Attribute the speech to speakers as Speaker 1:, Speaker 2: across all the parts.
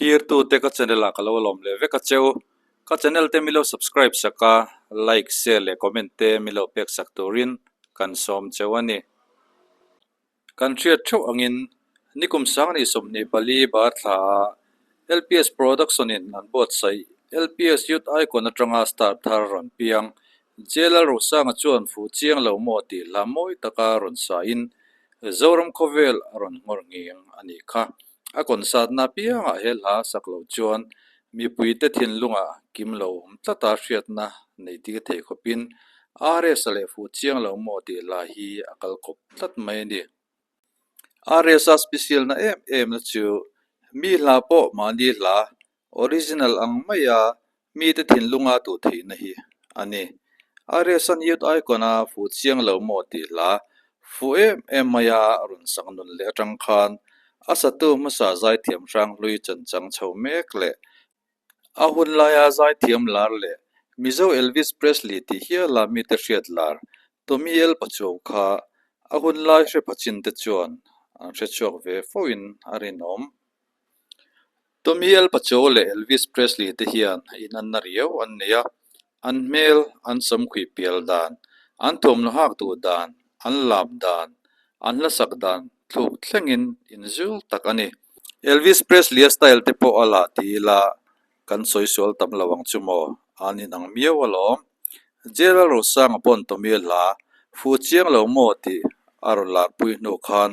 Speaker 1: Thlirtute ka channel ah ka lo lawm leh vek a cheu. Ka channel te milo subscribe sak a, like, share leh comment te milo pek sak turin kan sawm cheu a ni. Kan hriat theuh angin nikum sangni 24 bar thla ah LPS Production in an buatsaih LPS Youth Icon atanga star thar rawn piang JLL Rosanga chuan fuh chiang lo maw tih hla mawi taka rawn sain Zoram khawvel a rawn nghawr nghing a nih kha. A concert-na apiangah he hla sak loh chuan mipuite thinlungah kim lo awm tlata hriatna nei tir thei khawpin RS a leh fuh chiang lo maw tih hla hi a kal kawp tlat mai a ni. RS a special na em em na chu mi hla pawh mahni hla Original ang maia mite thinlunga duh theihna hi a ni. RSN Youth Icon a fuh chiang lo maw tih hla fuh em em maia rawn sak nun leh atang khan a satu hmasa zaithiam hranghlui chanchang chho mek leh a hun laia zaithiam lar leh Mizo Elvis Presley tih hiala mite hriat lar Tommy El Pachuau kha a hun lai hre phachin te chuan an hrechhuak ve foin a rinawm. Tommy El Pachuau leh Elvis Presley te hian inanna riau an nei a, an hmel, an samkhuih pial dan, an thuamhnaw hak duh dan, an lam dan, an hlasak dan thluk thlengin inzul tak a ni. Elvis Presley-a style te pawh a lah ti ila kan sawi sual tam lo ang chu maw? An inang miau alawm. Gerald Rosanga pawn Tommy hla fu chiang lo maw tih a rawn larpui hnu khan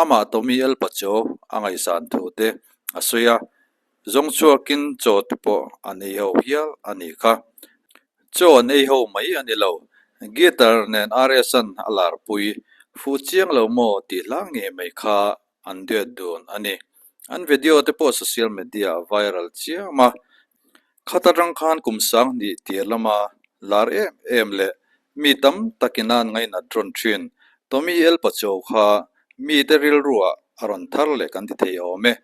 Speaker 1: amah Tommy El Pacho a ngaihsan thu te a sawi a, zawng chhuakin chaw te pawh an ei ho hial a nih kha. Chaw an ei ho mai a ni lo, guitar nen RS-a'n a larpui fu chiang lo maw tih hla ngei mai kha an duet dun a ni. An video te pawh social media a viral chiam a, khat atang khan kum 2000 tir lama lar em em leh mi tam takin an ngainat rawn thin. Tommy El Pachuau kha mite rilruah a rawn thar leh kan ti thei awm e.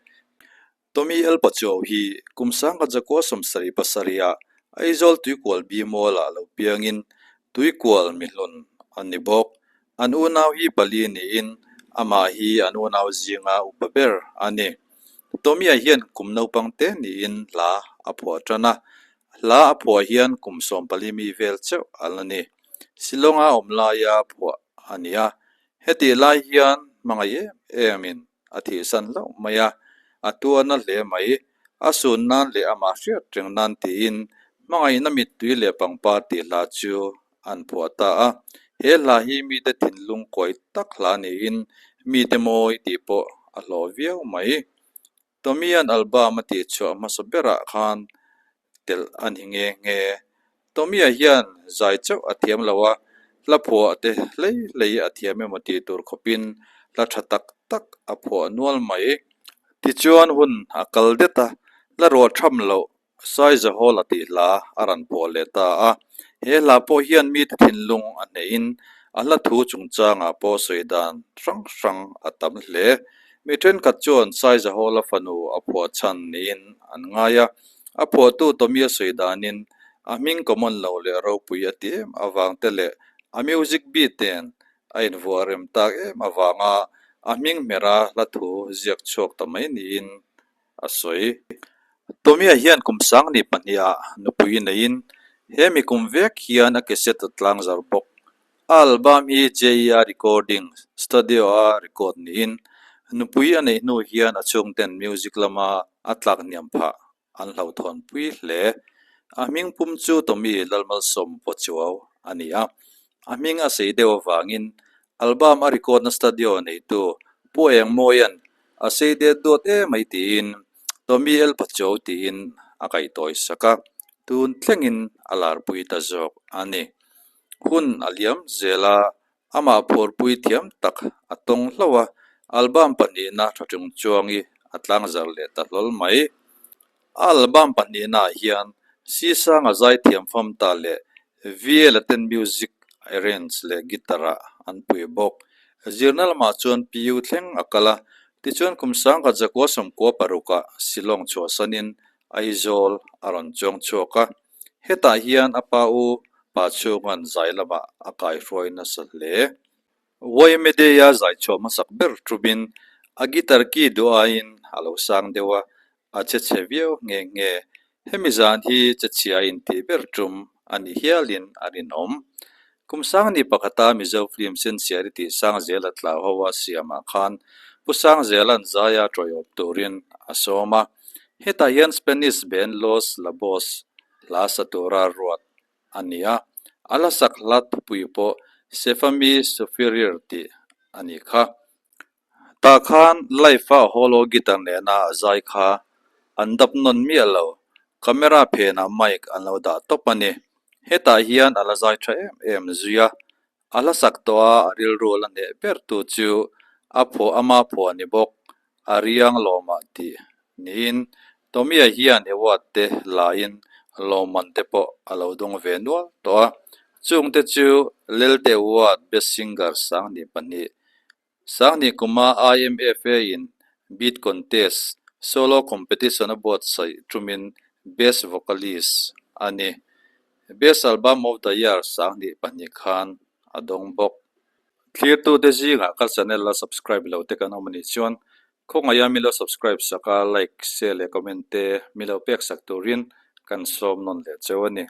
Speaker 1: Tommy El Pachuau hi kum 1977 ah Aizawl Tuikual B Mall ah lo piangin Tuikual mihlun a ni bawk. An unau hi pali niin amah hi an unau zinga upa ber a ni. Tommy-a hian kum naupang te niin hla a phuah tan a, hla a phuah hian kum 14 mi vel chauh a la ni. Shillong-a awm laia phuah a ni a, hetih lai hian hmangaih em emin a thihsan hlauh mai a, a tuarna hle mai. A sun nan leh amah hriat reng nan tiin hmangaihna mittui leh pangpar tih hla chu an phuah ta a. He hla hi mite thinlung kawi tak hla niin mite mawi tih pawh a hlawh viau mai. Tommy-a'n album a tihchhuah hmasa berah khan telh a ni nghe nghe. Tommy-a hian zai chauh a thiam lo a, hla phuah te hlei hlei a thiam emaw tih tur khawpin hla tha tak tak a phuah nual mai. Tichuan hun a kal det a, hla ruah tham loh Saizahawla tih hla a rawn phuah leh ta a. He hla pawh hian mite thinlung a hnehin a hla thu chungchangah pawh sawi dan hrang hrang a tam hle. Mi thenkhat chuan Saizahawla fanu a phuah chhan niin an ngai a. A phuahtu Tommy-a sawi danin a hming common lo leh ropui a ti em avang te leh a music beat nen a invuah rem tak em avanga a hming hmera hla thu ziak chhuak ta mai niin a sawi. Tommy-a hian kum 2002 ah nupui neiin he mi kum vek hian a cassette a tlang zar bawk. A album hi JER Recording Studio-a record niin nupui a neih hnu hian a chhungten music lama a tlak hniam phah an hlauhthawnpui hle. A hming pum chu Tommy Lalmalsawm Pachuau a ni a, a hming a sei deuh avangin album a record na studio neitu Pu Engmawia'n a sei det duat emai tiin Tommy El Pachuau tiin a kaihtawi sak a, tun thlengin a larpui ta zawk a ni. Hun a liam zel a, amah phurpui thiam tak a tawng hlauh a, album pahnihna tha chung chuangi a tlangzar leh ta hlawl mai. A album pahnihnaah hian Sisanga zaithiam fam ta leh VA Latin Music arrange leh guitar-ah an pui bawk. Zirna lamah chuan PU thleng a kal a, tichuan kum 1996-ah Shillong chhuahsanin Aizawl a rawn chuang chhuak a. Hetah hian a pa u pa chhunga'n zai lamah a kaihruai nasa hle. Yma Day-a zai chhuah hmasak ber tubin a guitar key duh aiin a lo sang deuh a, A che chhe viau nghe nghe. Hemi zan hi che chhia intih ber tum a ni hialin a rinawm. Kum Sangni pakhata Mizo film Sensiari tih Sangzela tlau ho a siamah khan Pu Sangzela'n zaia tawihawp turin a sawm a. Hetah hian Spanish band Los Lobos hla sa tura ruat a ni a, a la sak hla thupui pawh Sefami Sufrir tih a ni kha. Tah khan live a holo guitar nena a zai kha an dap nawn miah lo, camera phenah mic an lo dah tawp a ni. Hetah hian a la zai tha em em zui a, a hla sak tawh a a rilru la hneh ber tu chu a phuah ama phuah ni bawk, a riang lawmah tih niin Tommy-a hian award te lain lawmman te pawh a lo dawng ve nual tawh a, chungte chu Lelte Award Best Singer 2002 Sangni kuma IMFA in Beat Contest Solo Competition a buatsaih tumin Best Vocalist a ni. Best Album of the Year 2002 khan a dawng bawk. Thlirtute zingah ka channel la subscribe lo te kan awm a nih chuan khawngaih a milo subscribe sak a like, share leh comment te milo pek sak turin kan sawm nawn leh cheu a ni.